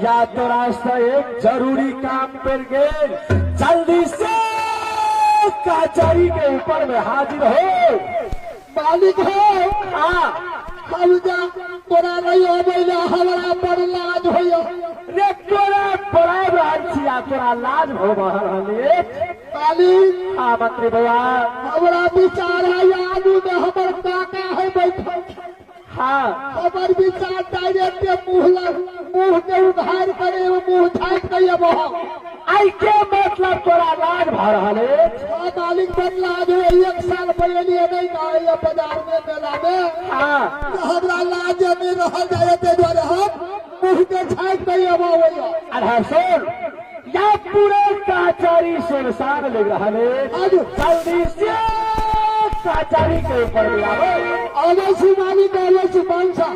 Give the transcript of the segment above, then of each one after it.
या तो रास्ता एक जरूरी काम पर गए, जल्दी से कचहरी के ऊपर में हाजिर हो। मालिक हो। हाँ तोरा नहीं अबैला हमरा बड़ लाज होइया। रे तोरा बड़ा रहल छी आ तोरा लाज हो रहल अछि। मालिक। हाँ मंत्री बउआ। हमरा विचार है आगू में हमर काका है बैठल। हाँ हमर विचार डायरेक्ट मुंह के उधार करे मुंह झाँक के अब आई के मतलब तोरा लाज भ रहल अछि। हाँ मालिक बड़ लाज हो। एक साल पहले नहीं आए बाजार में मेला में। हाँ हमरा लाज नहीं रहल जाए ते दुआरे हम मुंह के झाँक के अब अरे सुन या पूरे कचहरी सुनसान लग रहल अछि। जल्दी से कचहरी के ऊपर भी आबो। आबै छी मालिक आबै छी मनसा।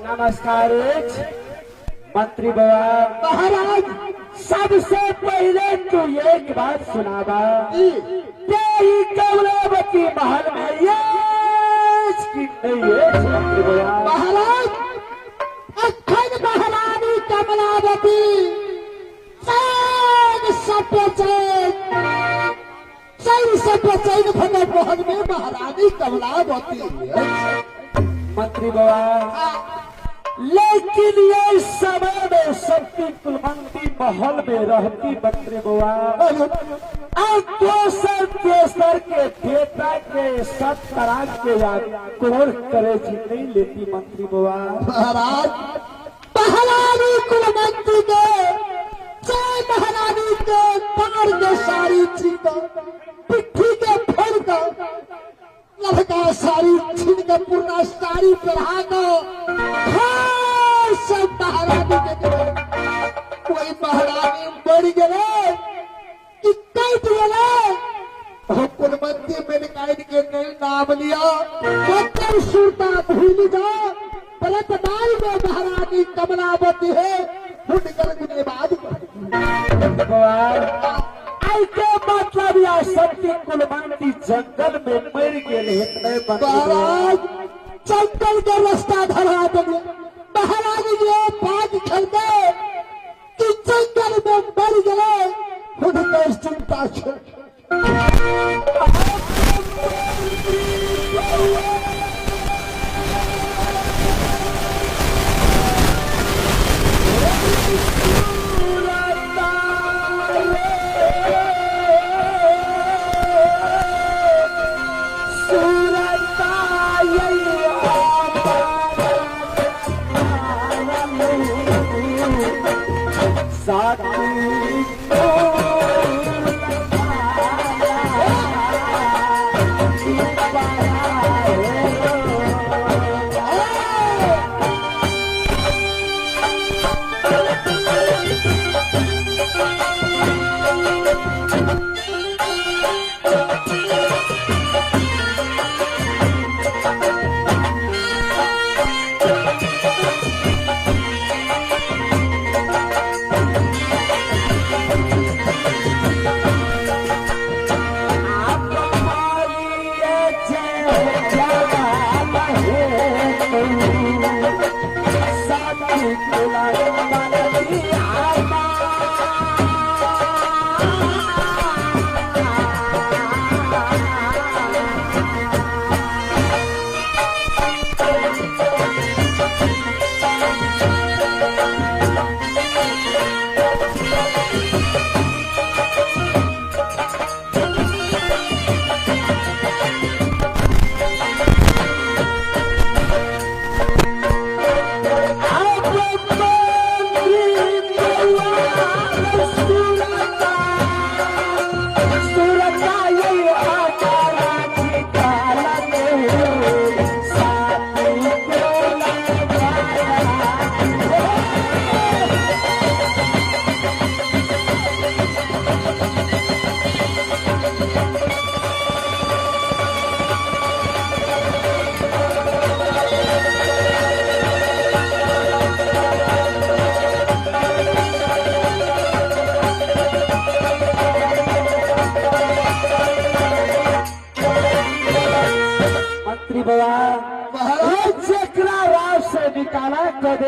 नमस्कार मंत्री बाबा। महाराज सबसे पहले तू एक बात सुनाबा, तेरी कमलावती महल में ये कि नहीं है मंत्री बाबा? महाराज अखन महारानी कमलावती चैन से बेचैन, चैन से बेचैन भगत महल में महारानी कमलावती। मंत्री बाबा लेकिन ये समय में सबकी कुलवंती महल में रहती मंत्री बुआ, अब दोसर दोसर के बेटा के सब तरह के याद कोर करे जी नहीं लेती मंत्री बुआ। महाराज महारानी कुलवंती के चाहे महारानी के तार के सारी चीज पिट्ठी के फल का लड़का सारी छीन के पूरा साड़ी पहना के सब नारायण के नहीं नाम लिया तो सुरता भूल जा परत में महारानी कमलावती है हुनकर गुनेबाज। आई के मतलब या सती कुलवंती जंगल में मर गेल हेतै महाराज जंगल के रास्ता धरा देले महारानी के भाग खेलते कि जंगल में मर गए हुनकर चिंता छे।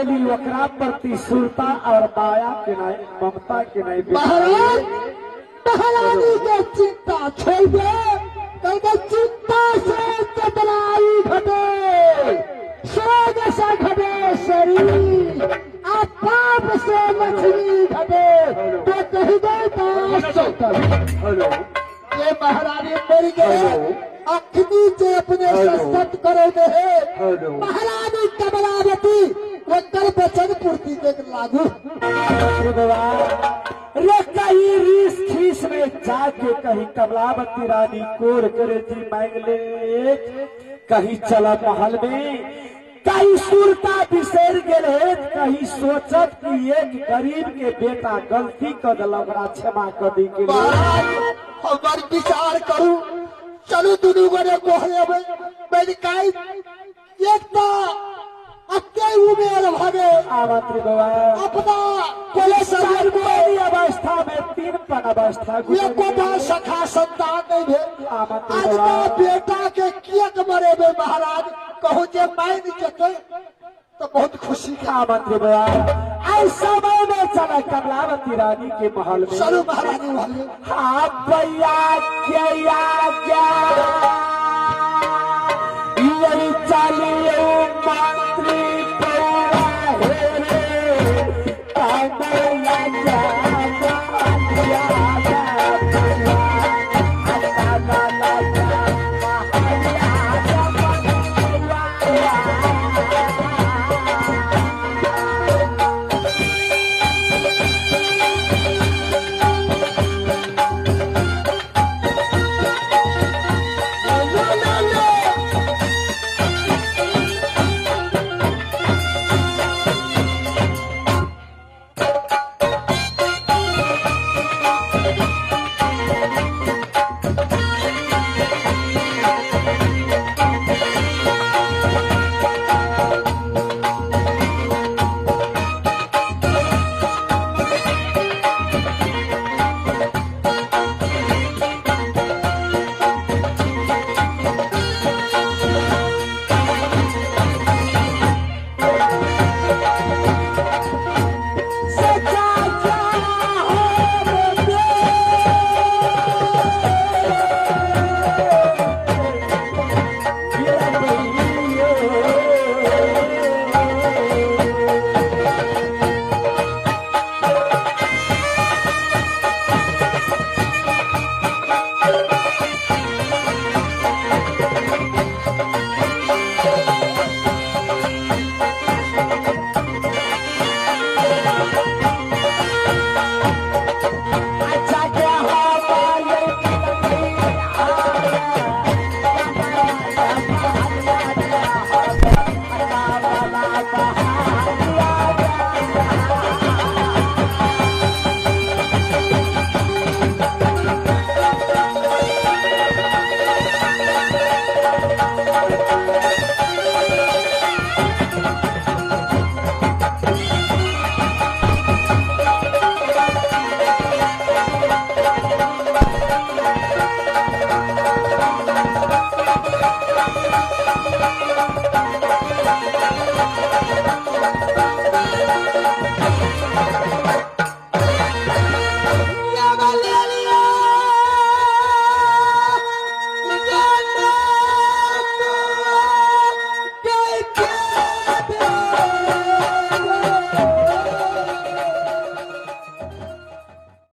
निकाला प्रति सुरता और माया के नहीं ममता के नहीं। महाराज महारानी के चिंता छोड़ दे कल के चिंता से चतराई घटे सोग से घटे शरीर आ पाप से लक्ष्मी घटे तो कही गए। ये महारानी मर गए अग्नि से अपने सत करो है महारानी कमलावती वो कर वचन पूर्ति के लागू। रे कहीं रीस खीस में जाके कहीं कमलावती रानी कोर करे जी मांग ले कहीं चला महल में कहीं सुरता बिसर गेल कहीं सोचत कि एक गरीब के बेटा गलती कर दिल क्षमा कर दी के हमार विचार करू चलू दुनू गोरे गोहरे एक उमेर भगे अपना अवस्था में तीन पन अवस्था सखा संतान नहीं भेल। आज का बेटा के कियक मरेबे महाराज कहू जे मान जेतै तो बहुत खुशी का मंत्री बया। समय में चला कमलावती रानी के महल में चलो महारानी वाले। हाँ भैया क्या क्या यही चलिए।